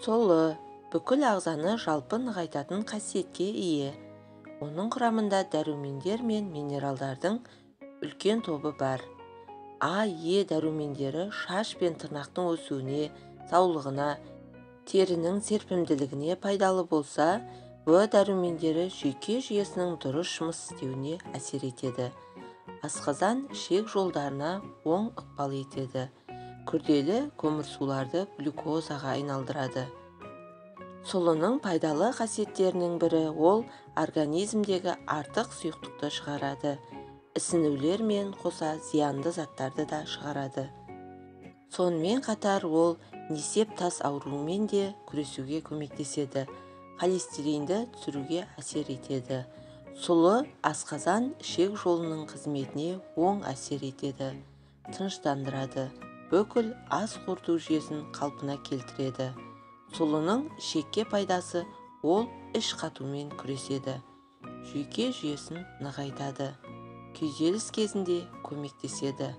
Сұлы бүкіл ағзаны жалпы нығайтатын қасиетке ие. Оның құрамында дәрумендер мен минералдардың үлкен тобы бар. А, Е дәрумендері шаш пен тырнақтың өсуіне, саулығына, терінің серпімділігіне пайдалы болса, В дәрумендері жүйке жүйесінің дұрыс жұмыс істеуіне әсер етеді. Асқазан ішек жолдарына оң ықпал етеді. Күрделі көмірсуларды глюкозаға айналдырады. Сұлының пайдалы қасиеттерінің бірі ол организмдегі артық сұйықтықты шығарады. Ісінулермен қоса зиянды заттарды да шығарады. Сонымен қатар ол несеп тас ауруымен де күресуге көмектеседі. Холестеринді түсіруге әсер етеді. Сұлы асқазан ішек жолының қызметіне оң әсер етеді, тыныштандырады, бүкіл ас қорыту жүйесін қалпына келтіреді. Сұлының ішекке пайдасы ол іш қатумен күреседі, жүйке жүйесін нығайтады, күйзеліс кезінде көмектеседі.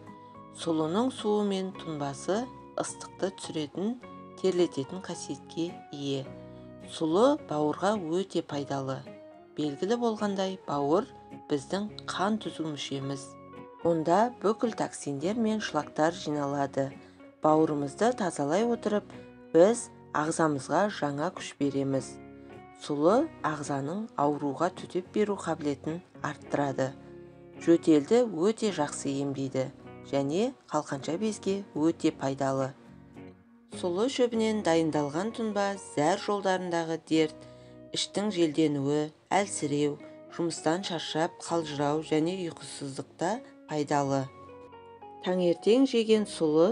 Сұлының суы мен тұнбасы ыстықты түсіретін, терлететін қасиетке ие. Сұлы бауырға өте пайдалы. Белгілі болғандай, бауыр біздің қан түзу мүшеміз. Онда бүкіл токсиндер мен шлактар жиналады. Бауырымызды тазалай отырып, біз ағзамызға жаңа күш береміз. Сұлы ағзаның ауруға төтеп беру қабілетін арттырады. Жөтелді өте жақсы емдейді және қалқанша безге өте пайдалы. Сұлы шөбінен дайындалған тұнба зәр жолдарындағы дерт, іштің желденуі, әлсіреу, жұмыстан шаршап, қалжырау және ұйқысыздықта пайдалы. Таңертең жеген сұлы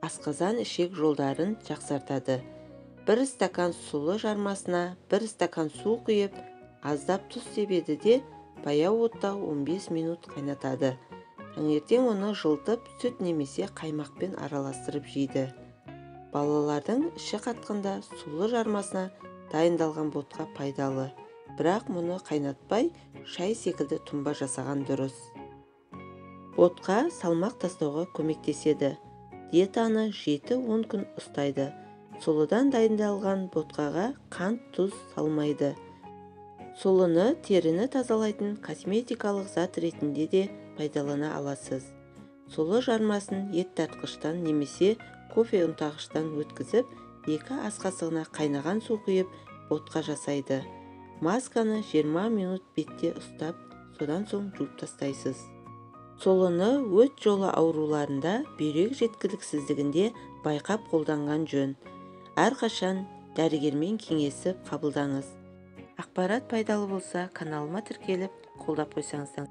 асқазан ішек жолдарын жақсартады. 1 стакан сұлы жармасына 1 стакан су құйып, аздап тұз себеді де баяу отта 15 минут қайнатады. Таңертең оны жылытып, сүт немесе қаймақпен араластырып жейді. Балалардың іші қатқанда сұлы жармасына дайындалған ботқа пайдалы, бірақ мұны қайнатпай шай секілді тұнба жасаған дұрыс. Ботқа салмақ тастауға көмектеседі. Диетаны 7-10 күн ұстайды. Сұлыдан дайындалған ботқаға қант, тұз салмайды. Сұлыны теріні тазалайтын косметикалық зат ретінде де пайдалана аласыз. Сұлы жармасын ет тартқыштан немесе кофе ұнтағыштан өткізіп, 2 ас қасығына қайнаған су құйып, ботқа жасайды. Масканы 20 минут бетте ұстап, содан соң жуып тастайсыз. Сұлыны өт жолы ауруларында, бүйрек жеткіліксіздігінде байқап қолданған жөн. Әрқашан дәрігермен кеңесіп қабылдаңыз. Ақпарат пайдалы болса, каналыма тіркеліп, қолдап қойсаңыздар.